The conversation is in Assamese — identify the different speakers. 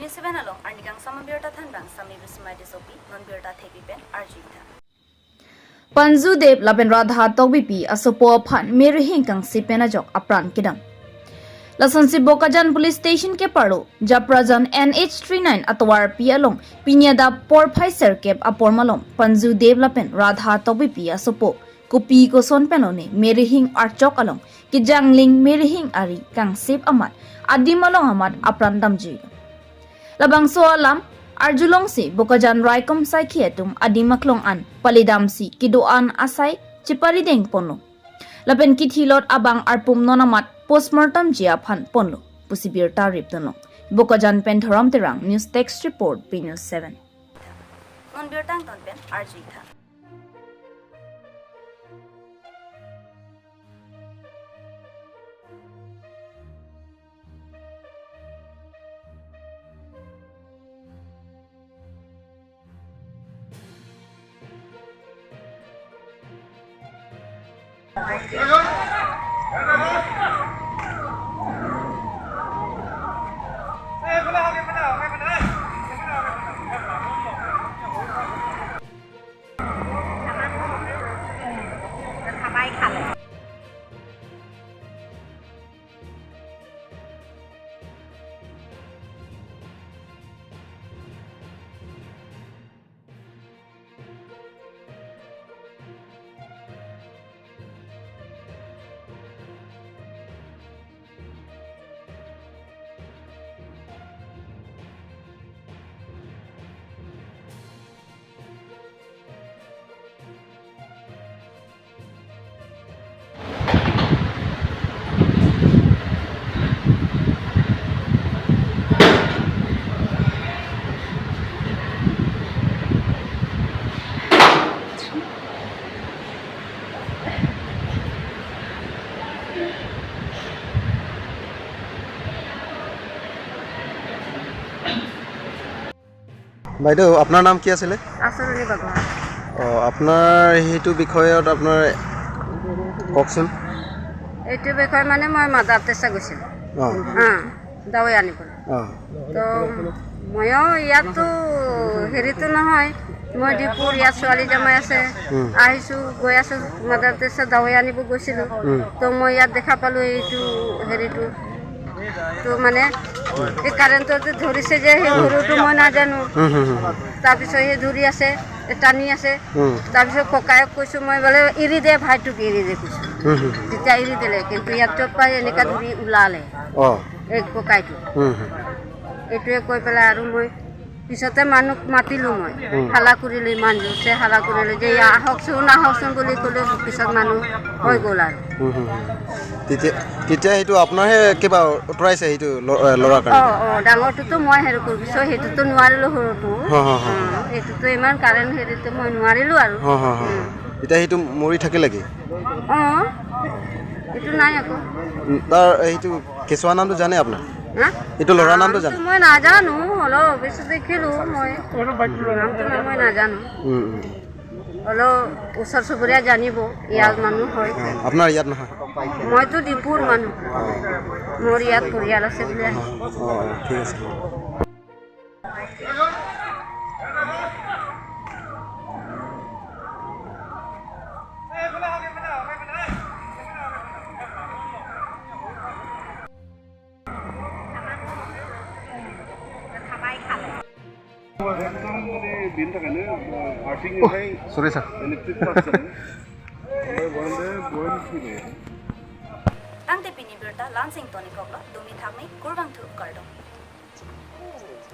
Speaker 1: Pinu 7 along arnigang sama birta thanbang sami bismai disopi non birta thepi pen arjitha.
Speaker 2: Panju Dev lapen Radha Tokbipi asopo phan Meri hingkang si penajok apran kidang. Lasansi Bokajan police station ke paro Japrajan NH39 atwar pialong pinyada por phaiser kep apor malom Panju Dev lapen Radha Tokbipi asopo kupi ko son penone Meri hing archok along ki jangling Meri hing ari kang sip amat adimalong amat apran damji. Labang so alam Arjulong si Bokajan Raikom sai khiatum adimaklong an palidam si kidoan asai chiparideng ponlo. Lapen kithilot abang arpum nonamat postmortem jia phan ponlo. Pusibir tarip donong. Bokajan pen thoram terang news text report B News 7.
Speaker 1: Non birtang ton pen arjitha.
Speaker 3: বাইদেউ, আপোনাৰ নাম কি আছিলে?
Speaker 4: আচৰণি বাগোৱা।
Speaker 3: অঁ, আপোনাৰ সেইটো বিষয়ত আপোনাৰ কওকচোন।
Speaker 4: এইটো বিষয় মানে মই মাদাৰ টেৰেছা গৈছিলোঁ দাৱাই আনিবলৈ। তো ময়ো ইয়াততো হেৰিটো নহয়, মই ডিপুৰ ইয়াত ছোৱালী জামাই আছে, আহিছোঁ গৈ আছোঁ মাদাৰ টেৰেছা দাৱাই আনিব গৈছিলোঁ। তো মই ইয়াত দেখা পালোঁ এইটো হেৰিটো, তো মানে এই কাৰেণ্টটো ধৰিছে যে সেই সৰুটো মই নাজানো। তাৰপিছত সেই ধৰি আছে, টানি আছে। তাৰপিছত ককায়েক কৈছোঁ মই বোলে এৰি দে ভাইটোক, এৰি দে কৈছোঁ। তেতিয়া এৰি দিলে, কিন্তু ইয়াত পাই এনেকুৱা ধৰি ওলালে এই ককাইটো। এইটোৱে কৈ পেলাই আৰু মই পিছতে মানুহক মাতিলোঁ, মই হালা কৰিলোঁ, ইমান জোৰছে হালা কৰিলোঁ যে আহকচোন আহকচোন বুলি ক'লোঁ। পিছত মানুহ হৈ গ'ল আৰু।
Speaker 3: তেতিয়া সেইটো আপোনাৰহে কিবা উতৰাইছে সেইটো ল'ৰাৰ কাৰণে?
Speaker 4: অঁ অঁ, ডাঙৰটোতো মই হেৰি কৰিছোঁ, সেইটোতো নোৱাৰিলোঁ, সৰুটো সেইটোতো ইমান কাৰেণ্ট হেৰিটো মই নোৱাৰিলোঁ আৰু।
Speaker 3: এতিয়া সেইটো মৰি থাকিলে কি?
Speaker 4: অঁ, এইটো নাই আকৌ।
Speaker 3: তাৰ সেইটো কেঁচুৱা নামটো জানে আপোনাৰ? এইটো ল'ৰাৰ নামটো জানে?
Speaker 4: মই নাজানো, অলপ বেছি দেখিলোঁ মই, নামটো মই নাজানো। অলপ ওচৰ চুবুৰীয়া জানিব, ইয়াৰ মানুহ হয়।
Speaker 3: আপোনাৰ ইয়াত নহয়?
Speaker 4: মইতো ডিপুৰ মানুহ, মোৰ ইয়াত পৰিয়াল আছে বুলি।
Speaker 3: অঁ, ঠিক আছে। Sorry sir.
Speaker 1: Tangte pini birta lansing toni koklo dumi thakni kurbang thu kardong.